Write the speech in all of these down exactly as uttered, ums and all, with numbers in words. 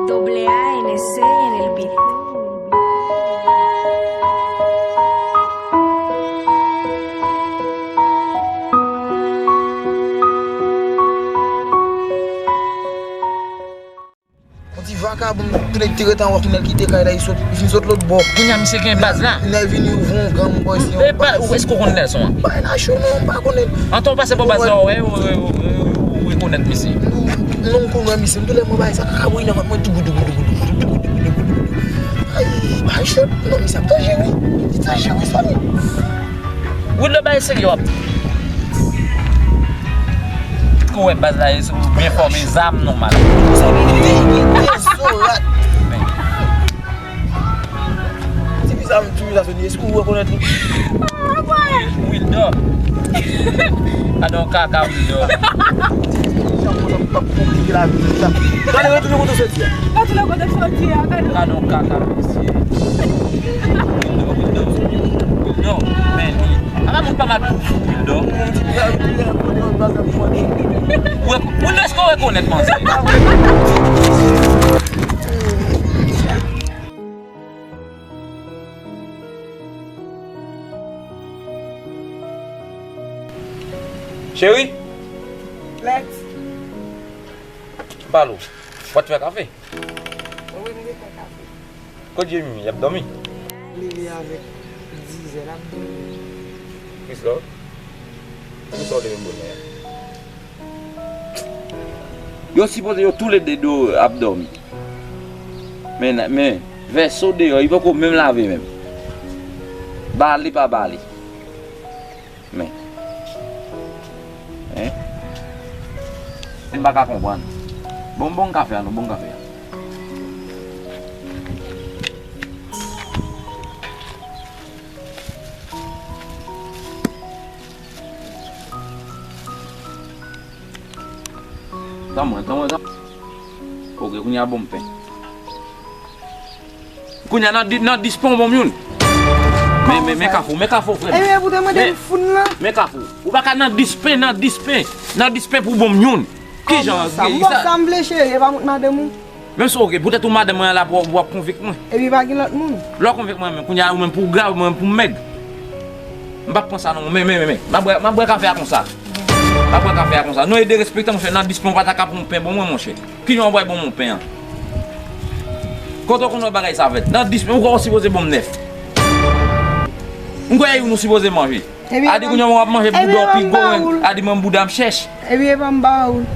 Doble A N S C N L B. Yon ti vakabon, tou nèg te ret anwo, kounye a l kite kay la, li sot, li fin sot lòt bò. Kounye a misye gen baz la. Nèg vini ouvri yon gang bò, se yon baz. Èske w konn Nelson an? Bay la cho non, m pa konnen. Antan w pase bò baz la, w wè, w rekonèt misye. Non, m konn wè misye, m tou lè mwen bay sa, kaka bouyi nan vant mwen, dougou, dougou, dougou. Ay, bay cho, non, misye ap danjere, li danjere, sa wi. Wildo bay serye w ap. Kou wè baz la, e sou byen fòme, zam nòmal. Sa vin veye gen zorat. Ti bizam, ti bizam, èske ou rekonèt li? Wildo. Gade yon kaka, Wildo. Jan konsa, m p ap konplike lavi m sa. Gade, retounen kote w soti a. Retounen kote w soti a, gade. Gade yon kaka, mesye. Wildo, Wildo, Wildo, men li. Apa moun pa mal pou fou, Wildo. Ou rek-, Wildo, èske w rekonèt manzè? Cheri? Lex. M pale w. W ap fè kafe? Wi, m te fè kafe. Kot Jemimi? Y ap dòmi? Li leve avèk dizè, l ap dòmi. Chrislove? Poukisa w leve bonè a? Yo sipoze yo toulede do ap dòmi. Men, men, vèso deyò, li poko menm lave menm. Bale pa bale. Men. Hein? M pa ka konprann. Bon, bon kafe a, non, bon kafe a. Tann mwen, tann mwen, tann. Ok, kounye a bon m pen. Kounye a nan di-, nan dis pen w ban m youn. Men, men, men kafou, men kafou, frè m. Ebyen, pou te mande m foun nan. Men kafou. Ou pa ka nan dis pen, nan dis pen. Nan dis pen pou ban m youn. Kijan sa? M wè sa m vle, cheri, e pa mont madanm ou. Menm si, ok, poutèt ou madanm mwen la pou, pou w ap konvenk mwen. Epi pa gen lòt moun. Lè w konvenk mwen, men kounye a ou menm pou w grav, mwen menm pou m mèg. M p ap pran sa non, men, men, men, men. M ap bwè, m ap bwè kafe a konsa. M ap bwè kafe a konsa. Non, e derespektan, monchè, nan dis pen w pa ta ka pran yon pen ban mwen, monchè. Kijan w pral ban m yon pen an? Kote w konn wè bagay sa fèt? Nan dis pen, ou kwè w sipoze ban m nèf? M kwè e youn ou sipoze manje. Adi kounye a w ap manje bouda w pi gwo, adi mwen bouda m chèch. Epi e pa m ba ou l.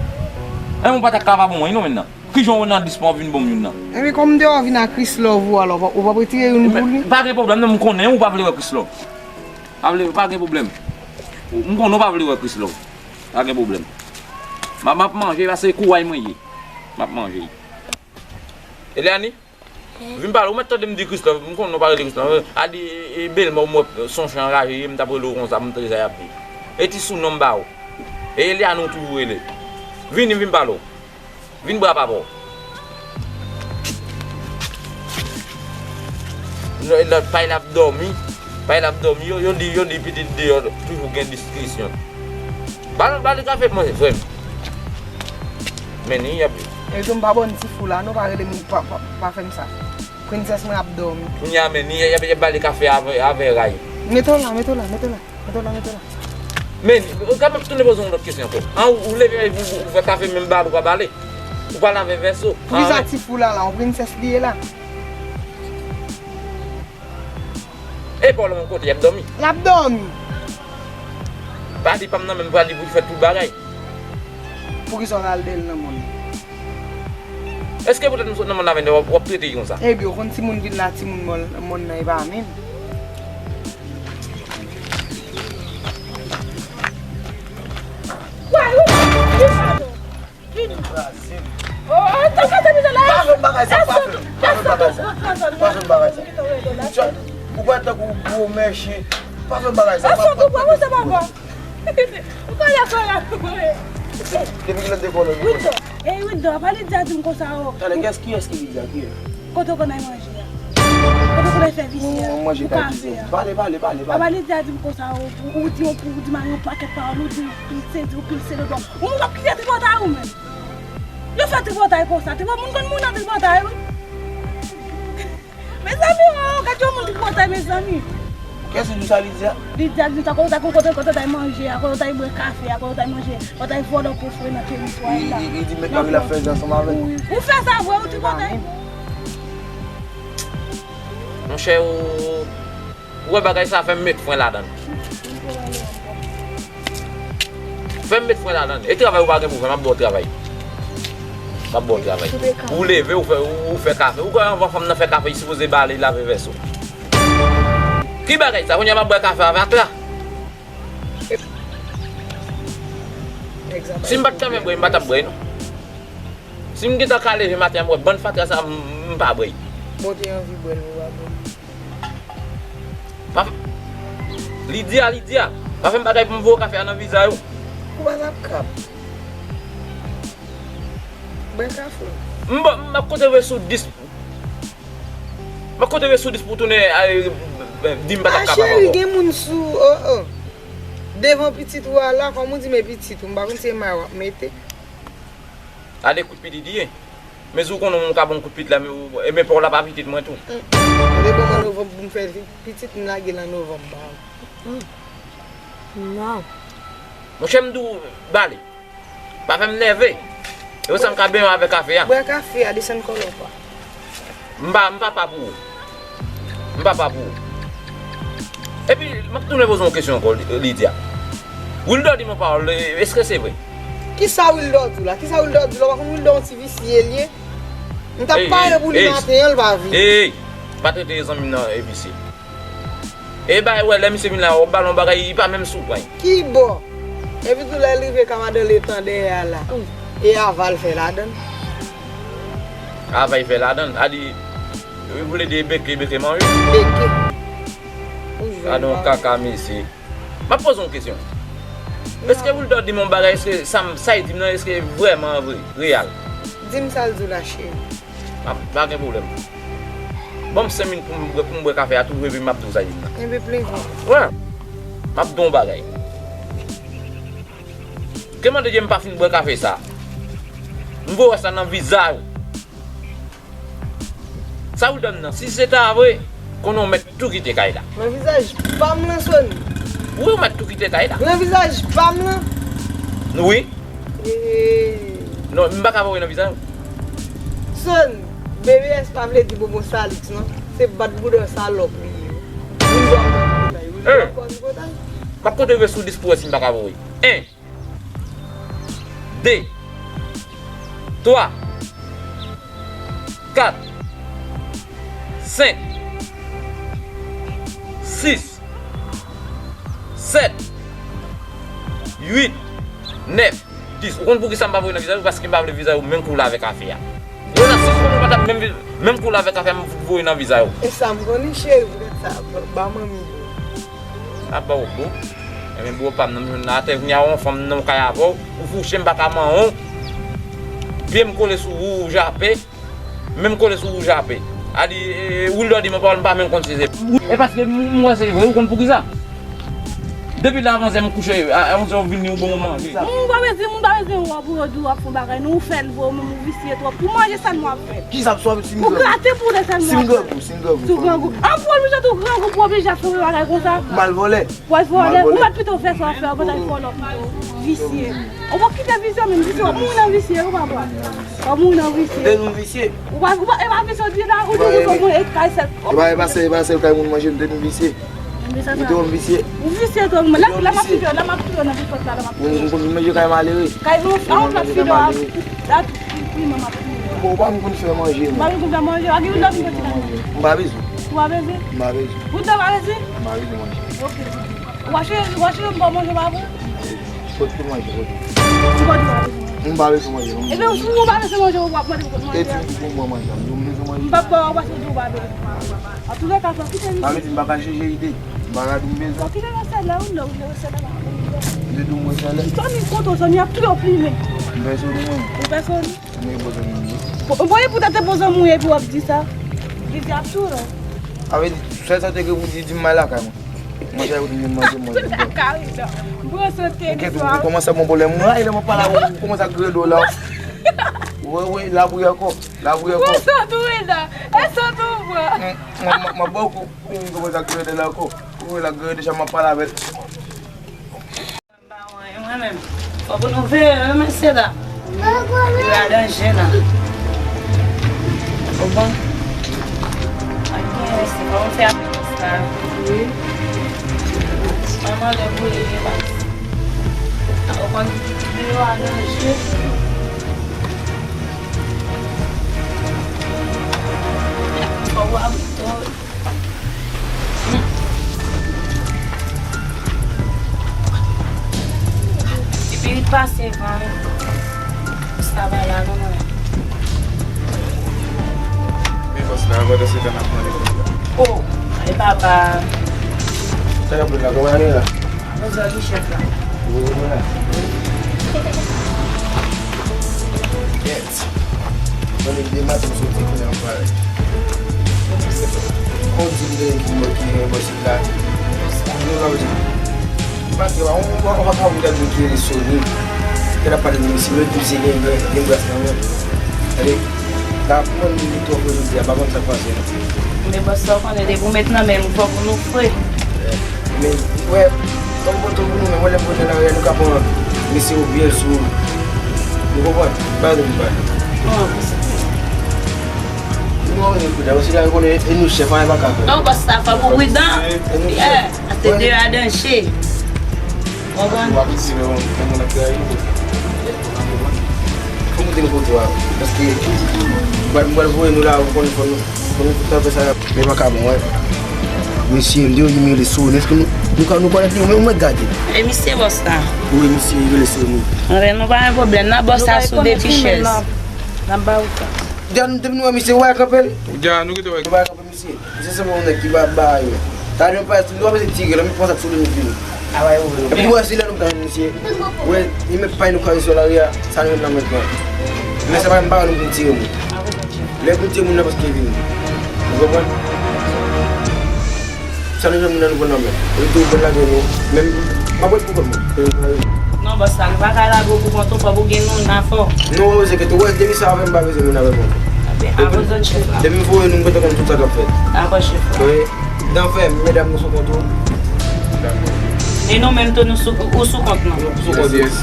E mwen pa ta ka pa ban mwen non, menm nan. Kijan w nan dis pen w ap vin ban m youn nan? Epi kòm m te wè w vin ak Chrislove ou, alò, ou p ap retire youn pou li? Pa gen pwoblèm non, m konnen ou pa vle wè Chrislove. Pa vle, pa gen pwoblèm. M konnen w pa vle wè Chrislove. Pa gen pwoblèm. M ap, m ap manje, paske kouray mwen ye. M ap manje. Eliane? Vin pale, ou mèt tande m di Chrislove, m konnen w pa rele Chrislove. Adi, e, e bèlmè w, m wè se yon chen anraje ye, m t ap rele w konsa, m tande sa y ap di. E ti sou non m ba ou. E Eliane ou toujou rele. Vini, vin pale w. Vin bra papa w. Lòt, lòt pay la ap dòmi. Pay la ap dòmi. Yo, yo di, yo di pitit deyò toujou gen diskisyon. Ba l, ba li kafe manje, frè m. Men ni y ap. E tou m pa bon ti fou la, non, pa rele m, pa, pa, pa fè m sa. Princess mwen ap dòmi. Kounye a, men ni y ap, y ap bale kafe avè, avè ray. Mete w la, mete w la, mete w la. Mete w la, mete w la. Men, gade m ap tounen poze yon lòt kesyon ankò. An, ou, ou leve, ou, ou fè kafe, men bale, ou pa bale. Ou pale avè vèso. Poukisa ti fou la la, yon princess li ye la? E pa w la yon kote, y ap dòmi. L ap dòmi. Pa di pa m nan, men m pral di pou l fè tout bagay. Poukisa w al dèyè l nan mòn? Èske poutèt m sot nan mòn avè w, w ap trete l konsa? Ebyen, w konn timoun vil la, timoun mòn, mòn nan, e pa menm. Vini. Oh, oh, sa ka te vini la. Pa fè m bagay sa, pa fè m. Pa fè m bagay sa. Pa fè m bagay sa. Ou pa tankou gwo mèche. Pa fè m bagay sa. Ou pa fè m bagay sa. Ou konnen sa papa. Ou konnen sa la. Depi kilè te kòlè nou? Wildo. Ey, Wildo, apa Lydia di m konsa, o. Talè, kiyès, kiyès ki Lydia? Kiyès? Kote w konn al manje a? Kote w konn al fè visye a? Ou kafe a? Pale, pale, pale, pale. Apa Lydia di m konsa, o, ou, ou di, ou, ou di mari yon pakèt pawòl, ou di l pil sezi, ou pil sezi, donk, ou, ou p ap kite tripotay ou menm. Yo fè tripotay konsa. Tripotay, moun konn moun nan tripotay, wi. Mezanmi, oh, gad yon moun tripotay, mezanmi. Kiyès ki di sa, Lydia? Lydia di sa, kote w ta, kote, kote w ta manje a, kote w ta bwè kafe a, kote w ta manje, kote w ta vòlò pou fre nan teritwa la. Li, li, li di met mari l ap fè zen ansanm avè l. Wi. Ou fè sa vre, ou tripotay. Monchè, ou, ou wè bagay sa fè m met fren ladan l. Fè m met fren ladan l. E travay ou pa gen pou fè, m ap ba w travay. M ap ba w travay. Pou w leve, ou fè, ou, ou fè kafe. Ou kwè anvan fanm nan fè kafe, li sipoze bale, lave vèso. Ki bagay sa? Kounye a m ap bwè kafe avè Akla. Si m pa t tanmen bwè, m pa t ap bwè, non. Si m gentan ka leve maten an, m wè bann fatra sa, m, m pa bwè. Bon, te anvi bwè l, men w pa bwè. Pa f-, Lydia, Lydia, pa fè m bagay pou m voye kafe a nan vizaj ou. Ou pa t ap kab. Bwè kafe. M ba, m ap konte w sou dis. M ap konte w sou dis pou w tounen, a, e, di m pa t ap kab avè w. A, cheri, gen moun sou, oh, oh. Devan pitit ou a la, kòm ou di, men pitit ou, m pa konn se may w ap mete. Ale kout pitit li ye. Men si w konnen w ka ban m kout pit la, men w, e men pa w la pa pitit mwen tou. Depi mwa novanm pou m fè vi-, pitit m lage l an novanm ba ou. Non. Monchè, m di w, bale. Pa fè m nève. E w sa m ka benyen avè kafe a. Bwè kafe a, desann kòlòp la. M pa, m papa pou ou. M papa pou ou. Epi, m ap tounen poze yon kesyon ankò, Li-, Lydia. Wilder di m yon pawòl, e, èske se vre? Kisa Wilder di w la? Kisa Wilder di w la? Ou pa konn Wilder yon ti visye l ye? M t ap pare pou li maten an, l pa vini. Ey, pa trete zanmi m nan e visye. E bay wè lè misye vin la, w ap ba l yon bagay, li pa menm sou pwen. Ki bò? Epi tou lè l rive ka madan letan dèyè a la. E aval fè ladan l. Aval fè ladan l. A di, li vle di beke, beke manje. Beke. Ou jwenn. Gadon kaka mesye. M ap poze yon kesyon. Èske Wilder di m yon bagay, èske sa m, sa l di m nan, èske vrèman vre, reyèl? Di m sa l di w la, cheri. Pa, pa gen pwoblèm. Ban m senk minit pou m bwè, pou m bwè kafe a tou, epi m ap di w sa l di m nan. Enben, plen vant. Wè. M ap di w yon bagay. Ke mande Dye m pa fin bwè kafe sa. M voye sa nan vizaj ou. Sa Wilder di m nan, si se ta vre, konnen w mèt tou kite kay la. Nan vizaj pa m lan, Sony. Wi, w mèt tou kite kay la. Nan vizaj pa m lan? Wi. Ee. Non, m pa ka voye nan vizaj ou. Sony, B B S pa vle di Bobo Salix, non. Se bat bouda salòp li ye. Vin bò m nan tripotay. Vin bò m nan tripotay. M ap konte w sou dis pou wè si m pa ka voye. En. De, twa, kat, senk, sis, sèt, uit, nèf, dis. Ou konn poukisa m pa voye nan vizaj ou? Paske m pa vle vizaj ou menm koulè avèk afè a. Yo nan sis moun ou pa t ap menm vi-, menm koulè avèk afè a, m fout voye nan vizaj ou. E sa m konnen, cheri, poutèt sa, ba manmi. Ap ba w bro. Enben bro pa m nan, m jwenn nan atè, vini a yon fanm nan yon kay avè w, ou fouche m pa ka manyen w. Pye m kole sou ou, ou jape. Men m kole sou ou jape. A di, e, Wilder di m yon pawòl m pa menm konn si se. E paske m, m wè se vre, ou konn poukisa? Depi lè avan zè m kouche, a, a onz è w vini ou ban m manje. Moun pa bezwen, moun pa bezwen wè w pou yo di w ap fè bagay, non, ou fè l vre, ou menm ou visye twòp. Pou manje sèlman w ap fè. Kisa m swa si m grangou? Pou grate pou w sèlman w ap fè. Si m grangou, si m grangou. Si w grangou. An pou oblije tou grangou pou oblije ap fè bagay konsa. M al vòlè. W al vòlè, ou mèt pito fè sa w ap fè, ou pa t al vòlè pito. Visye. Ou pa kite visye menm, visye w ap mouri nan visye, ou pa bwè. W ap mouri nan visye. Depi m visye. Ou pa, ou pa, e pa visye w di la, ou di ou pa mwen e kay sèl. E pa, e pa sèl, e pa sèl kay moun manje m, depi m visye. M te wè m visye. Ou visye twòp, la, la m ap kite, la m ap kite nan visye la, la m ap kite. M konn manje kay malere. Kay nou, an plat fidò, la, wi, mwen m ap kite. Bon, ou pa vin konn fè manje, non. Ou pa vin konn fè manje, a gen yon lòt moun ki ta. M pa bezwen. Ou pa bezwen? M pa bezwen. Ou ta pa bezwen? M pa bezwen manje. Ok. Ou pa cheri, ou pa cheri, m pa manje pa bon? Kot pou manje, kote? Ou pa bezwen manje? M pa bezwen manje, non. Ebyen, si ou pa bezwen manje, ou pa mande pou kot manje. E ti pou mwen manje, m bezwen manje. M pa ba ou paske ou di ou pa bezwen. An tou lè ka, fò kite li. Sa vle di m pa ka chèche ide. M pa ka di m bezwen. Fò kite nan sèl la, ou lè ou lè sèl la. M te di w mwen sèl la. Sony kontan, Sony ap touye w plimen. M pèsone mwen. Ou pèsone. Mwen poze moun wi. Bon, bon, e poutèt te poze moun epi w ap di sa. Li di ap tou non. Avè di, sèl sa te gen pou di, di m may lakay mwen. Mwen chay kote m vin manje, manje. Lakay non. Bon, sante. Ou kòmanse bon pwoblèm. Mwen, lè mwen pale avè w, ou kòmanse ak grenn do la. Wi, wi, l ap ri ankò. L ap ri ankò. Mwen santi w la. E santi w pran. M, m, m, m ap ba w kou. M konprann sa k tou rete la ankò. Ou wè la, gade jan m ap pale avè l. Mwen menm. Fòk nou veye wi, mesye dam. Yo a danje la. Ou bon? Pa gen resi, fòk nou fè apre sa. Wi. Manman lè pou li, li pa. Ou konn, yo a danje. Fòk w abite. Epi li pase van. Sa va la non mwen. Men bòs la, pandan se tan n ap mande kòb la. Oh, e papa. Sa k ap fèt la, kòman ale la? Bòs la, ki chèf la? Wi, wi, la. Yes. Mwen menm demen maten m soti kounye a m pare. Kòm di m gen ki mwen ki gen bòs la. Yo la di. M pa te wè yon yon vakabon gade ki rele Sony. Te la pale de misye, mwen di misye gen gen gen bras nan men. Gade. La pran li twò fre jodi a, pa konn sa k pase non. Men bòs sa w konnen depi w met nan men m fòk nou fre. Men, wè, tankou poto pou nou menm, wè lè m pote nan riyèl, nou ka pran mesye yo byen sou, nou konprann? Bagay nou bay. Non, se sa. Nou an rete prida, paske la yo konnen e nou chèf, anyen pa ka fè. Non, bòs sa fòk ou pridan. E nou chèf. Yeah, se de a danje. Konprann? Ou ap isi, men yon moun ap trayi ou. Fòk ou te nan kote w a, paske m pral voye nou la, ou konn fò nou, fò nou tout fè sa. Men pa ka bon, wè. Mesye, m te wè li rele Sony, èske nou, nou ka, nou konèt li, men mwen gade. E misye bòs la. Wi, misye rele Sony. Anben, nou pa gen pwoblèm, nan bòs la sou de ti chèz. N ap ba ou tan. Depi nou wè misye, ou pa kanpe l? Nou pa kanpe misye. Misye sanble yon nèg ki pa bay. Talè m pa, nou pa bezwen tire, lè m pran sa sou li, m vini. Epi nou wè se lè nou pran misye. Wè, li met pay nou kare sou lari a, sa nou met nan men pran. Men se pa m pa wè nou pou n tire moun. Lè pou n tire moun nan paske vini. Ou konprann? Sa nou jwenn moun nan nou pran nan men. Ou tou pran lage nou. Men m ap wè pou kòm mwen. Non, bòs la, nou pa ka lage w pou kont ou, fòk ou gen nou nan fò. Non, ou se ke tou wè, depi sa avè m pa bezwen moun avè mwen. Depi m voye nou, m gentan konn tout sa k ap fèt. Dakò, chèf. Wi. Danfè, medam nou sou kont ou. E nou menm tou nou sou, ou sou kont nou. Nou sou kont, yes.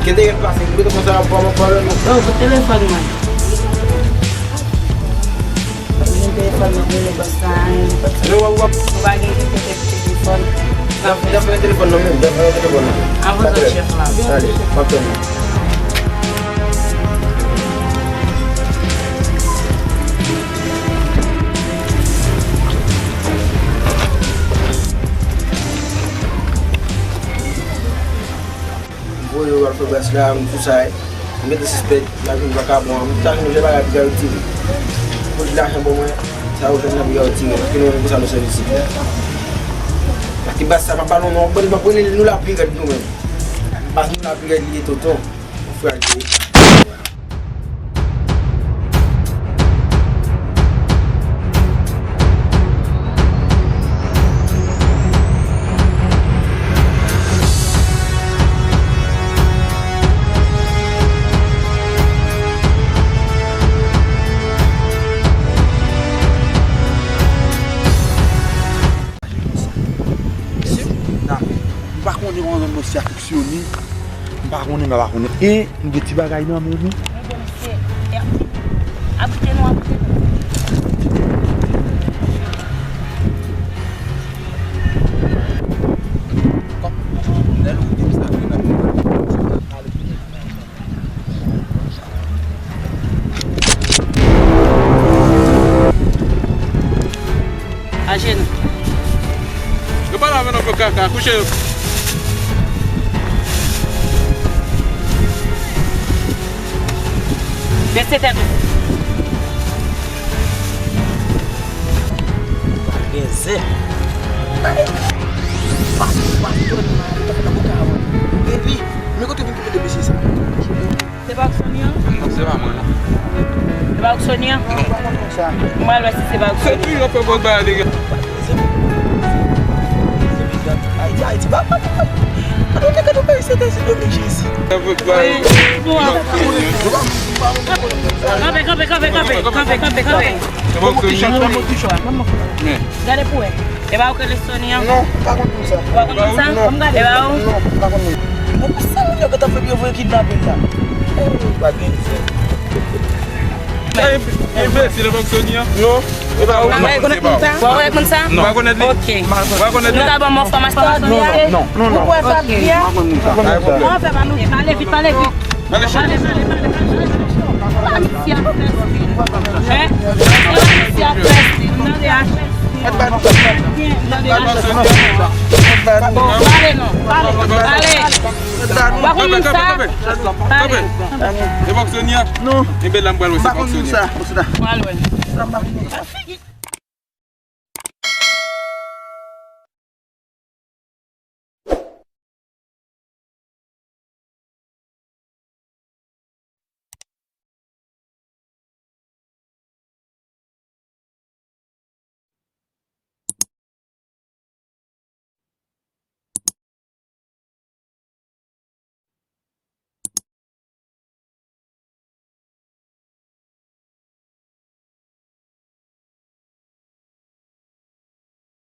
Kite l pase, nou mete konsa la pou mwen pale nou. Oh, pou telefòn mwen. Mwen telefòn mwen pou nou bòs la, nou pa gen kite telefòn. Dam fè telefòn nan men, dam fè telefòn nan men. An vòt chèf la. Ale, m ap tann ou. M voye yo al fè bras la, m tou sa, m gentan sispèk, lavi m pa ka bon, m ta jwenn jè bagay pou yo retire. Pou di lajan ban mwen, sa yo jwenn nan pou yo retire, paske nou menm konsa nou sèvis isit. Paske bas sa pa ba nou non, bon, nou pa prele nou la pi rèd nou menm. Bas nou la pi rèd li ye tonton, yon frè l te ye. Mesye, m pa konnen kòman mesye a fonksyone. M pa konnen, m pa konnen. E, m gen ti bagay nan men li. Mwen bon, mesye. Abrite nou, abrite nou. Ajenou. Yo pa la avè nou fè kaka, kouche yo. Bese tèt ou. Pa gen zen. Ay! Pa, pa, pa, epi, men kote vin ki mete mesye sa? Se pa w k Sony an? Non, se pa mwen, non. Se pa w k Sony an? Non. Mwen wè si se pa w k Sony an. Se toujou ap fè pòz bagay de gen. Ayiti, Ayiti, ba, ba, ba, ba. Kanpe, kanpe, kanpe, kanpe, kanpe. Gade pou wè. E pa ou k rele Sony an? Non, m pa konn moun sa. Ou pa konn moun sa? Non. E pa ou? Non, m pa konn moun. Bon, pou sa moun yo gentan fè byen voye kidnape l la. Oh, pa gen dizè. Sa enbesil, e pa ou k Sony an? Non, e pa ou. Ou pa rekonèt moun sa? Ou pa rekonèt li? Ok. Ou pa rekonèt li? Nou ta ban m enfòmasyon a Sony a? Non, non, non, non. Ou kwè sa byen? Ou pa konn moun sa. An fè pa nou. Pale vit, pale vit. Pale, pale, pale, pale. Misye ap fè stil. Hein? Misye ap fè stil. Tande a. Tande a. Bon, pale non. Pale. Pale. Ou pa konn moun sa? Pale. E pa ou k Sony an? Non. Enben la m pral wè se pa ou k Sony an. Pral wè.